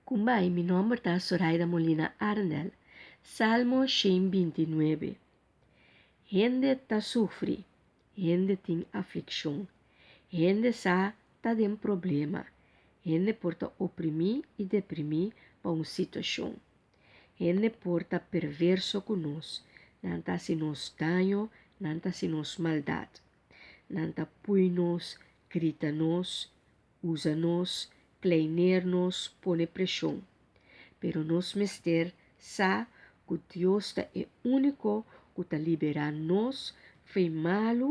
Kumbai, mi nomber ta Soraida Molina Arendel. Salmo 129. Hende ta sufri, hende tin aflikshon, hende sa ta den problema, hende por ta oprimí i deprimí pa un situashon. Hende por ta perverso ku nos, nan ta hasi nos daño, nan ta hasi nos maldat. Nan ta pui nos, grita nos, usa nos, kleineer nos, pone preshon. Pero nos mester sa ku Dios ta e úniko ku ta liberá nos fo'i malu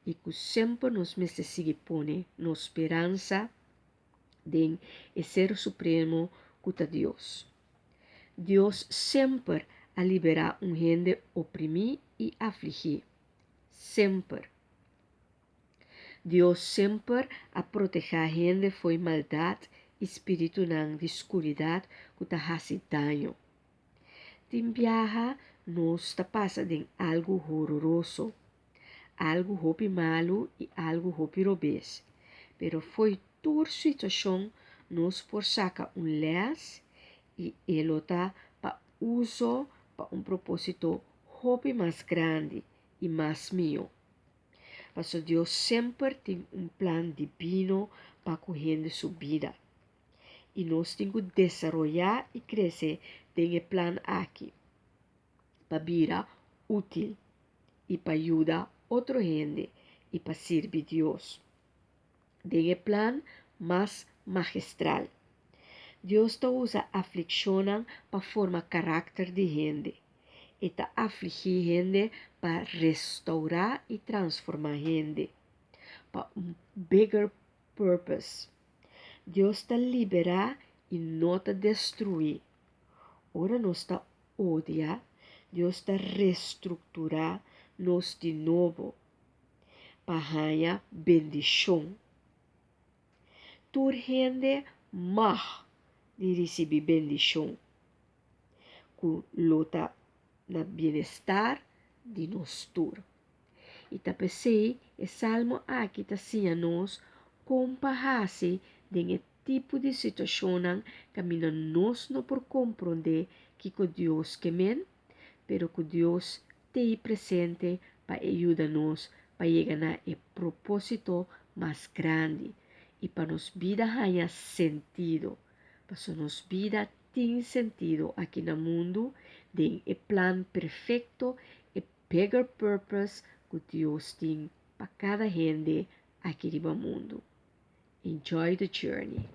i ku semper nos mester sigui pone nos speransa den e Ser Supremo ku ta Dios. Dios semper a liberá un hende oprimí i afligí. Semper. Dios semper a protehá hende fo'i maldat i spiritunan di skuridat ku ta hasi daño. Tin biaha nos ta pasa den algu hororoso, algu hopi malu i algu hopi robes, pero fo'i tur situashon nos por saka un lès i e lo ta pa uso pa un propósito hopi mas grandi i mas mihó. Paso Dios semper tin un plan dibino pa ku hende su bida. I nos tin ku desaroyá i krese den e plan aki pa bira útil i pa yuda otro hende i pa sirbi Dios den e plan mas magistral. Dios ta usa aflikshonnan pa forma karakter di hende. E ta afligí hende pa restourá i transformá hende pa un bigger purpose. Dios ta liberá i no ta destruí. Ora nos ta odia, Dios ta restrukturá nos di nobo pa haña bendishon. Tur hende mag di risibí bendishon ku lo ta na bienestar di nos tur. I ta p'esei e salmo aki ta siña nos kon pa hasi den e tipo di situashonnan kaminda nos no por komprondé kiko Dios ke men, pero ku Dios t'ei presente pa e yuda nos pa yega na e propósito mas grandi i pa nos bida haña sentido. Pasobra nos bida tin sentido aki na mundu den e plan perfekto, e bigger purpose ku Dios tin pa kada hende aki riba mundu. Enjoy the journey!